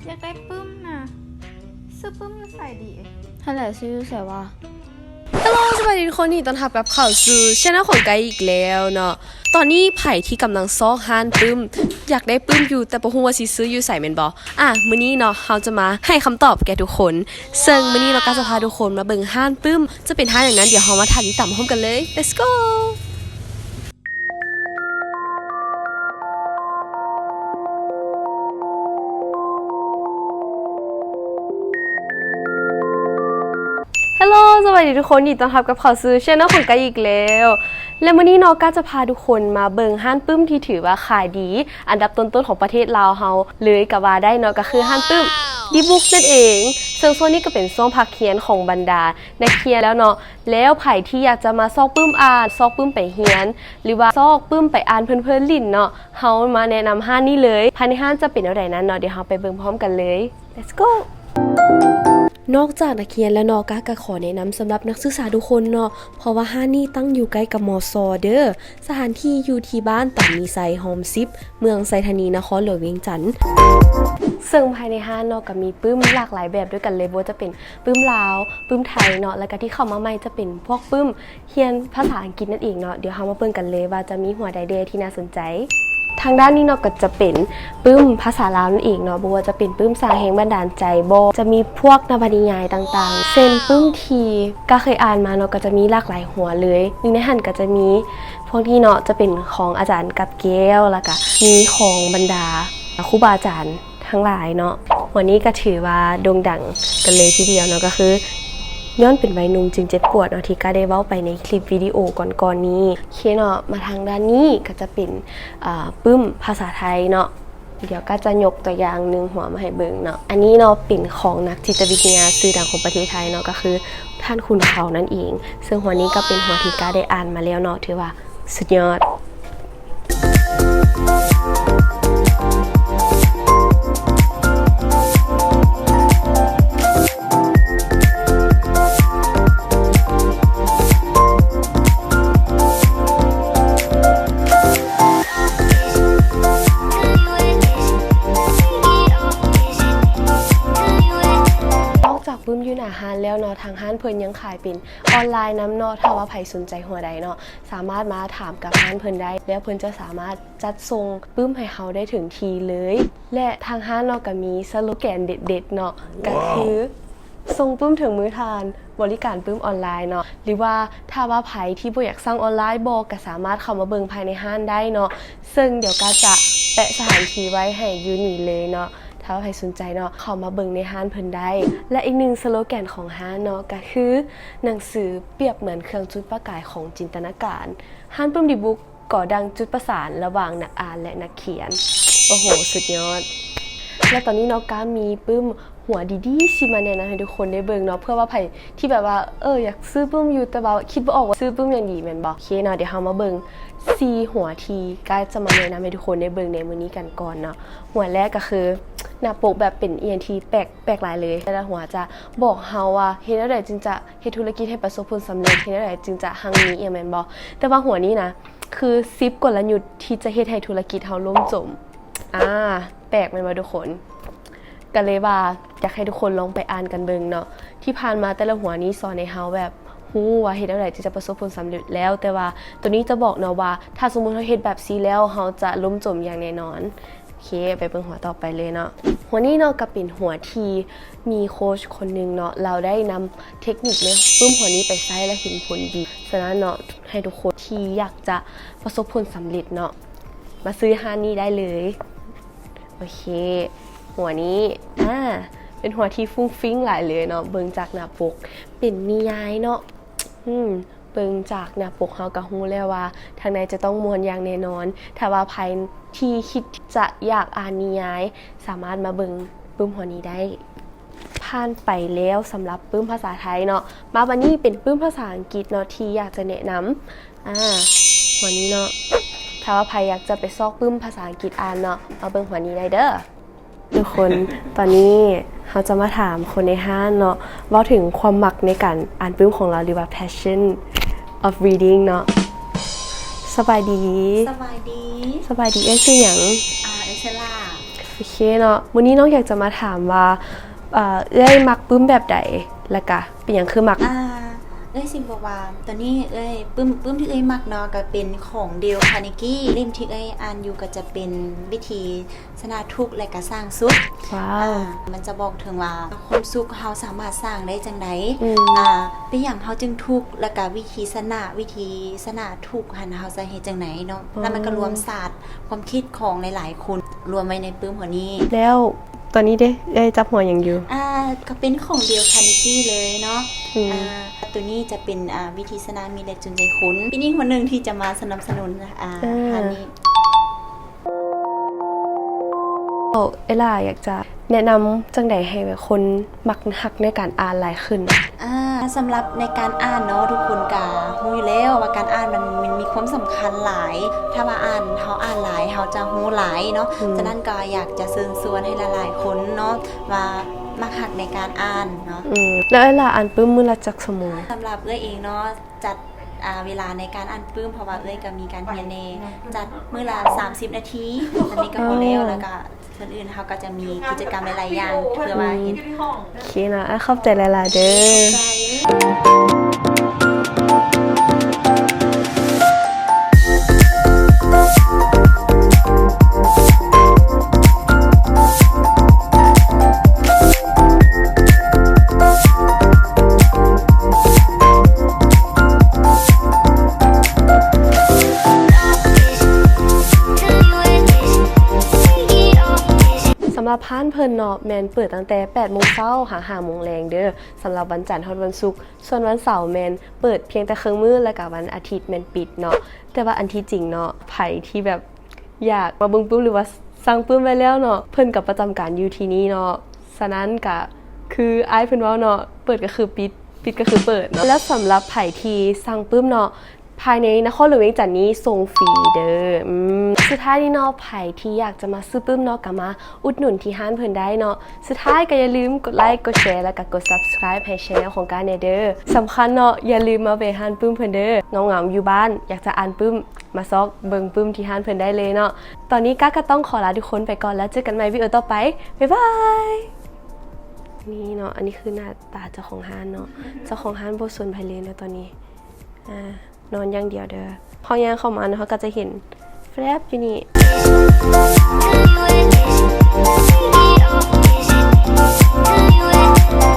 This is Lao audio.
ຢາກໄດ້ປຶ້ມນະ ຊື້ປຶ້ມຢູ່ໃສດີ? ຫັ້ນແຫຼະ ຊື້ຢູ່ໃສວະ? ຮັລໂຫຼ ສະບາຍດີທຸກຄົນ ຍິນດີຕ້ອນຮັບກັບເຂົ້າສູ່ແຊນແນວຂອງໄກອີກແລ້ວເນາະ. ຕອນນີ້ໃຜທີ່ກຳລັງຊອກຮ້ານປຶ້ມ ຢາກໄດ້ປຶ້ມຢູ່ ແຕ່ບໍ່ຮູ້ວ່າຊິຊື້ຢູ່ໃສແມ່ນບໍ່? ອາ ມື້ນີ້ເນາະ ເຮົາຈະມາໃຫ້ຄຳຕອບແກ່ທຸກຄົນ. ເຊິ່ງມື້ນີ້ເນາະ ກາຈະພາທຸກຄົນມາເບິ່ງຮ້ານປຶ້ມ ຈະເປັນຮ້ານຫຍັງນັ້ນ ດຽວເຮົາມາຖ້າຕິດຕາມພ້ອມກັນເລີຍ. Let's go! ຮັລໂຫຼ ສະບາຍດີທຸກຄົນ ຍິນດີຕ້ອນຮັບກັບເຂົ້າສູ່ແຊນແນວຂອງກາອີກແລ້ວ ແລະ ມື້ນີ້ເນາະ ກາຈະພາທຸກຄົນມາເບິ່ງຮ້ານປຶ້ມທີ່ຖືວ່າຂາຍດີອັນດັບຕົ້ນໆຂອງປະເທດລາວເຮົາເລີຍກໍວ່າໄດ້ເນາະ ກໍຄືຮ້ານປຶ້ມດີບຸກນັ້ນເອງ. ເຊິ່ງຊ່ວງນີ້ກໍເປັນຊ່ວງພັກຮຽນຂອງບັນດານັກຮຽນແລ້ວເນາະ ແລ້ວໃຜທີ່ຢາກຈະມາຊອກປຶ້ມອ່ານ ຊອກປຶ້ມໄປຮຽນ ຫຼືວ່າຊອກປຶ້ມໄປອ່ານເພີນໆຫຼິ້ນເນາະ ເຮົາມາແນະນຳຮ້ານນີ້ເລີຍ. ພາຍໃນຮ້ານຈະເປັນແນວໃດນັ້ນເນາະ ດຽວເຮົາໄປເບິ່ງພ້ອມກັນເລີຍ. Let's go! ນອກຈາກນັກຮຽນແລ້ວເນາະ ກາກໍຂໍແນະນຳສຳລັບນັກສຶກສາທຸກຄົນເນາະ ເພາະວ່າຮ້ານນີ້ຕັ້ງຢູ່ໃກ້ກັບ ມຊ ເດີ້. ສະຖານທີ່ຢູ່ທີ່ບ້ານຕານມີໄຊ ຮ່ອມສິບ ເມືອງໄຊທານີ ນະຄອນຫຼວງວຽງຈັນ. ເຊິ່ງພາຍໃນຮ້ານເນາະ ກໍມີປຶ້ມຫຼາກຫຼາຍແບບດ້ວຍກັນເລີຍ ບໍ່ວ່າຈະເປັນປຶ້ມລາວ ປຶ້ມໄທເນາະ ແລ້ວກໍທີ່ເຂົ້າມາໃໝ່ຈະເປັນພວກປຶ້ມ ຮຽນພາສາອັງກິດນັ້ນເອງເນາະ. ດຽວເຮົາມາເບິ່ງກັນເລີຍວ່າຈະມີຫົວໃດແດ່ທີ່ໜ້າສົນໃຈ. ທາງດ້ານນີ້ເນາະ ກໍຈະເປັນປຶ້ມພາສາລາວນັ້ນເອງເນາະ ບໍ່ວ່າຈະເປັນປຶ້ມສ້າງແຮງບັນດານໃຈບໍ ຈະມີພວກນະວະນິຍາຍຕ່າງໆ ເຊັ່ນປຶ້ມທີ່ກາເຄີຍອ່ານມາເນາະ ກໍຈະມີຫຼາກຫຼາຍຫົວເລີຍ. ໜຶ່ງໃນຫັ້ນກໍຈະມີພວກນີ້ເນາະ ຈະເປັນຂອງອາຈານກັບແກ້ວ ແລ້ວກໍມີຂອງບັນດາຄູບາອາຈານ ທັງຫຼາຍເນາະ. ຫົວນີ້ກໍຖືວ່າໂດ່ງດັງກັນເລີຍທີດຽວເນາະ ກໍຄືຍ້ອນເປັນໄວໜຸ່ມຈຶ່ງເຈັບປວດເນາະ ທີ່ກະໄດ້ເວົ້າໄປໃນຄລິບວິດີໂອກ່ອນໆນີ້. ໂອເຄເນາະ ມາທາງດ້ານນີ້ກໍຈະເປັນ ອາ ປຶ້ມພາສາໄທເນາະ. ດຽວກະຈະຍົກຕົວຢ່າງໜຶ່ງຫົວມາໃຫ້ເບິ່ງເນາະ. ອັນນີ້ເນາະ ເປັນຂອງນັກຈິດຕະວິທະຍາຊື່ດັງຂອງປະເທດໄທເນາະ ກໍຄືທ່ານຂຸນເຂົານັ້ນເອງ. ເຊິ່ງຫົວນີ້ກໍເປັນຫົວທີ່ກະໄດ້ອ່ານມາແລ້ວເນາະ ຖືວ່າສຸດຍອດ. ນອກຈາກປຶ້ມຢູ່ໜ້າຮ້ານແລ້ວເນາະ ທາງຮ້ານເພິ່ນຍັງຂາຍເປັນອອນລາຍນຳເນາະ. ຖ້າວ່າໃຜສົນໃຈຫົວໃດເນາະ ສາມາດມາຖາມກັບຮ້ານເພິ່ນໄດ້ ແລ້ວເພິ່ນຈະສາມາດຈັດສົ່ງປຶ້ມໃຫ້ເຮົາໄດ້ເຖິງທີ່ເລີຍ. ແລະ ທາງຮ້ານເນາະ ກໍມີສະໂລແກນເດັດໆເນາະ ກໍຄື ສົ່ງປຶ້ມເຖິງມືທ່ານ ບໍລິການປຶ້ມອອນລາຍເນາະ. ຫຼືວ່າຖ້າວ່າໃຜທີ່ບໍ່ຢາກສັ່ງອອນລາຍບໍ ກໍສາມາດເຂົ້າມາເບິ່ງພາຍໃນຮ້ານໄດ້ເນາະ. ເຊິ່ງດຽວກະຈະແປະສະຖານທີ່ໄວ້ໃຫ້ຢູ່ນີ້ເລີຍເນາະ. ຖ້າວ່າໃຜສົນໃຈເນາະ ເຂົ້າມາເບິ່ງໃນຮ້ານເພິ່ນໄດ້. ແລະ ອີກໜຶ່ງສະໂລແກນຂອງຮ້ານເນາະ ກໍຄື ໜັງສືປຽບເໝືອນເຄື່ອງຈຸດປະກາຍຂອງຈິນຕະນາການ. ຮ້ານປຶ້ມດີບຸກ ກໍດັ່ງຈຸດປະສານລະຫວ່າງນັກອ່ານ ແລະ ນັກຂຽນ. ໂອ້ໂຫ ສຸດຍອດ. ແລະ ຕອນນີ້ເນາະ ກາມີປຶ້ມຫົວດີໆຊິມາແນະນຳໃຫ້ທຸກຄົນໄດ້ເບິ່ງເນາະ ເພື່ອວ່າໃຜທີ່ແບບວ່າ ເອີ ຢາກຊື້ປຶ້ມຢູ່ ແຕ່ວ່າຄິດບໍ່ອອກວ່າຊື້ປຶ້ມຫຍັງດີແມ່ນບໍ່? ໂອເຄເນາະ ດຽວເຮົາມາເບິ່ງສີ່ຫົວທີ່ກາຈະມາແນະນຳໃຫ້ທຸກຄົນໄດ້ເບິ່ງໃນມື້ນີ້ກັນກ່ອນເນາະ. ຫົວແລກກໍຄື ໜ້າປົກແບບເປັນອີ່ຫຍັງທີ່ແປກ ແປກຫຼາຍເລີຍ. ແຕ່ລະຫົວຈະບອກເຮົາວ່າເຮັດແນວໃດຈຶ່ງຈະ ເຮັດທຸລະກິດໃຫ້ປະສົບຜົນສຳເລັດ ເຮັດແນວໃດຈຶ່ງຈະຮັ່ງມີ ອີ່ຫຍັງແມ່ນບໍ່? ແຕ່ວ່າຫົວນີ້ນະ ຄືສິບກົນລະຍຸດທີ່ຈະເຮັດໃຫ້ທຸລະກິດເຮົາລົ້ມຈົມ. ອາ ແປກແມ່ນບໍ່ທຸກຄົນ? ກະເລີຍວ່າຢາກໃຫ້ທຸກຄົນລອງໄປອ່ານກັນເບິ່ງເນາະ. ທີ່ຜ່ານມາແຕ່ລະຫົວນີ້ສອນໃຫ້ເຮົາແບບຮູ້ວ່າເຮັດແນວໃດຈຶ່ງຈະປະສົບຜົນສຳເລັດແລ້ວ. ແຕ່ວ່າໂຕນີ້ຈະບອກເນາະວ່າ ຖ້າສົມມຸດເຮົາເຮັດແບບຊີ້ແລ້ວ ເຮົາຈະລົ້ມຈົມຢ່າງແນ່ນອນ. ໂອເຄ ໄປເບິ່ງຫົວຕໍ່ໄປເລີຍເນາະ. ຫົວນີ້ເນາະ ກໍເປັນຫົວທີ່ມີໂຄດຄົນໜຶ່ງເນາະ ລາວໄດ້ນຳເທັກນິກໃນປຶ້ມຫົວນີ້ໄປໃຊ້ ແລະ ເຫັນຜົນດີ. ສະນັ້ນເນາະ ໃຫ້ທຸກຄົນທີ່ຢາກຈະປະສົບຜົນສຳເລັດເນາະ ມາຊື້ຮ້ານນີ້ໄດ້ເລີຍ. ໂອເຄ ຫົວນີ້ ອາ ເປັນຫົວທີ່ຟຸ້ງຟິ້ງຫຼາຍເລີຍເນາະ. ເບິ່ງຈາກໜ້າປົກ ເປັນນິຍາຍເນາະ. ອືມ ເບິ່ງຈາກໜ້າປົກເຮົາກໍຮູ້ແລ້ວວ່າທາງໃນຈະຕ້ອງມ່ວນຢ່າງແນ່ນອນ. ຖ້າວ່າໃຜທີ່ຄິດຈະຢາກອ່ານນິຍາຍ ສາມາດມາເບິ່ງປຶ້ມຫົວນີ້ໄດ້. ຜ່ານໄປແລ້ວສຳລັບປຶ້ມພາສາໄທເນາະ. ມາບັດນີ້ເປັນປຶ້ມພາສາອັງກິດເນາະ ທີ່ຢາກຈະແນະນຳ. ອາ ຫົວນີ້ເນາະ ຖ້າວ່າໃຜຢາກຈະໄປຊອກປຶ້ມພາສາອັງກິດອ່ານເນາະ ມາເບິ່ງຫົວນີ້ໄດ້ເດີ້. ທຸກຄົນ ຕອນນີ້ເຮົາຈະມາຖາມຄົນໃນຮ້ານເນາະ ເວົ້າເຖິງຄວາມມັກໃນການອ່ານປຶ້ມຂອງລາວ ຫຼືວ່າ passion of reading ເນາະ. ສະບາຍດີ. ສະບາຍດີ. ສະບາຍດີ ເອື້ອຍຊື່ຫຍັງ? ອາ ເອື້ອຍຊື່ລາ. ໂອເຄເນາະ. ມື້ນີ້ນ້ອງຢາກຈະມາຖາມວ່າ ເອີ ເອື້ອຍມັກປຶ້ມແບບໃດ ແລ້ວກະເປັນຫຍັງຄືມັກ? ອ່າ ເອື້ອຍຊິບອກວ່າ ຕອນນີ້ເອື້ອຍປຶ້ມ ປຶ້ມທີ່ເອື້ອຍມັກເນາະ ກະເປັນຂອງ Dale Carnegie ເຫຼັ້ມທີ່ເອື້ອຍອ່ານຢູ່ກະຈະເປັນວິທີຊະນະທຸກ ແລະກະສ້າງສຸກ. ວ້າວ ອ່າ ມັນຈະບອກເຖິງວ່າຄວາມສຸກເຮົາສາມາດສ້າງໄດ້ຈັ່ງໃດ. ອືມ ອ່າ ເປັນຫຍັງເຮົາຈຶ່ງທຸກ ແລ້ວກະວິທີຊະນະ ວິທີຊະນະທຸກຫັ້ນເຮົາຈະເຮັດຈັ່ງໃດເນາະ. ອືມ ແລ້ວມັນກະລວມສາດຄວາມຄິດຂອງຫຼາຍໆຄົນລວມໄວ້ໃນປຶ້ມຫົວນີ້. ແລ້ວຕອນນີ້ເດ ເອື້ອຍຈັບຫົວຫຍັງຢູ່? ອ່າ ກະເປັນຂອງ Dale Carnegie ເລີຍເນາະ. ອືມ ອ່າ ໂຕນີ້ຈະເປັນ ອ່າ ວິທີຊະນະມິດ ແລະ ຈູນໃຈຄົນ ເປັນອີກຫົວໜຶ່ງທີ່ຈະມາສະໜັບສະໜູນ ອ່າ ເອີ ຮ້ານນີ້. ເອື້ອຍຫຼ້າຢາກຈະແນະນຳຈັ່ງໃດໃຫ້ແບບຄົນມັກຮັກໃນການອ່ານຫຼາຍຂຶ້ນ? ອ່າ ສຳລັບໃນການອ່ານເນາະ ທຸກຄົນກະຮູ້ຢູ່ແລ້ວວ່າການອ່ານມັນ ມັນມີຄວາມສຳຄັນຫຼາຍ. ຖ້າວ່າອ່ານ ເຮົາອ່ານຫຼາຍ ເຮົາຈະຮູ້ຫຼາຍເນາະ. ອືມ ສະນັ້ນກະຢາກຈະເຊີນຊວນໃຫ້ຫຼາຍໆຄົນເນາະ ວ່າມັກຮັກໃນການອ່ານເນາະ. ອືມ ແລ້ວເອື້ອຍຫຼ້າອ່ານປຶ້ມມື້ລະຈັກຊົ່ວໂມງ? ສຳລັບເອື້ອຍເອງເນາະ ຈັດ ອ່າ ເວລາໃນການອ່ານປຶ້ມ ເພາະວ່າເອື້ອຍກະມີການຮຽນແດ່ ຈັດມື້ລະສາມສິບນາທີ ອັນນີ້ກະພໍແລ້ວ. ໂອ້ ແລ້ວກະສ່ວນອື່ນເຮົາກະຈະມີກິດຈະກຳຫຼາຍໆຢ່າງເພື່ອວ່າເຮັດ. ໂອເຄເນາະ ຂອບໃຈຫຼາຍໆເດີ. ຂອບໃຈ. ສຳລັບຮ້ານເພິ່ນເນາະ ແມ່ນເປີດຕັ້ງແຕ່ແປດໂມງເຊົ້າຫາຫ້າໂມງແລງເດີ ສຳລັບວັນຈັນຮອດວັນສຸກ. ສ່ວນວັນເສົາແມ່ນເປີດພຽງແຕ່ເຄິ່ງມື້ ແລ້ວກະວັນອາທິດແມ່ນປິດເນາະ. ແຕ່ວ່າອັນທີ່ຈິງເນາະ ໃຜທີ່ແບບ ຢາກມາເບິ່ງປຶ້ມ ຫຼືວ່າສັ່ງປຶ້ມໄວ້ແລ້ວເນາະ ເພິ່ນກະປະຈຳການຢູ່ທີ່ນີ້ເນາະ. ສະນັ້ນກະຄືອ້າຍເພິ່ນເວົ້າເນາະ ເປີດກະຄືປິດ ປິດກະຄືເປີດເນາະ. ແລ້ວສຳລັບໃຜທີ່ສັ່ງປຶ້ມເນາະ ພາຍໃນນະຄອນຫຼວງວຽງຈັນນີ້ສົ່ງຟຣີເດີ. ອືມ ສຸດທ້າຍນີ້ເນາະ ໃຜທີ່ຢາກຈະມາຊື້ປຶ້ມເນາະ ກະມາອຸດໜູນທີ່ຮ້ານເພິ່ນໄດ້ເນາະ. ສຸດທ້າຍກະຢ່າລືມກົດໄລ ກົດແຊ ແລ້ວກະກົດ Subscribe ໃຫ້ Channel ຂອງການແດ່ເດີ. ສຳຄັນເນາະ ຢ່າລືມມາແວ່ຮ້ານປຶ້ມເພິ່ນເດີ. ເຫງົາໆຢູ່ບ້ານ ຢາກຈະອ່ານປຶ້ມ ມາຊອກເບິ່ງປຶ້ມທີ່ຮ້ານເພິ່ນໄດ້ເລີຍເນາະ. ຕອນນີ້ກ້າກະຕ້ອງຂໍລາທຸກຄົນໄປກ່ອນ ແລ້ວເຈີກັນໃໝ່ວິດີໂອຕໍ່ໄປ. ບາຍບາຍ. ນີ້ເນາະ ອັນນີ້ຄືໜ້າຕາເຈົ້າຂອງຮ້ານເນາະ. ເຈົ້າຂອງຮ້ານບໍ່ສົນໃຜເລີຍເນາະຕອນນີ້ ອ່າ ນອນຢ່າງດຽວເດີ. ເຮົາຍ່າງເຂົ້າມາເນາະ ເຮົາກະຈະເຫັນແຟບຢູ່ນີ້.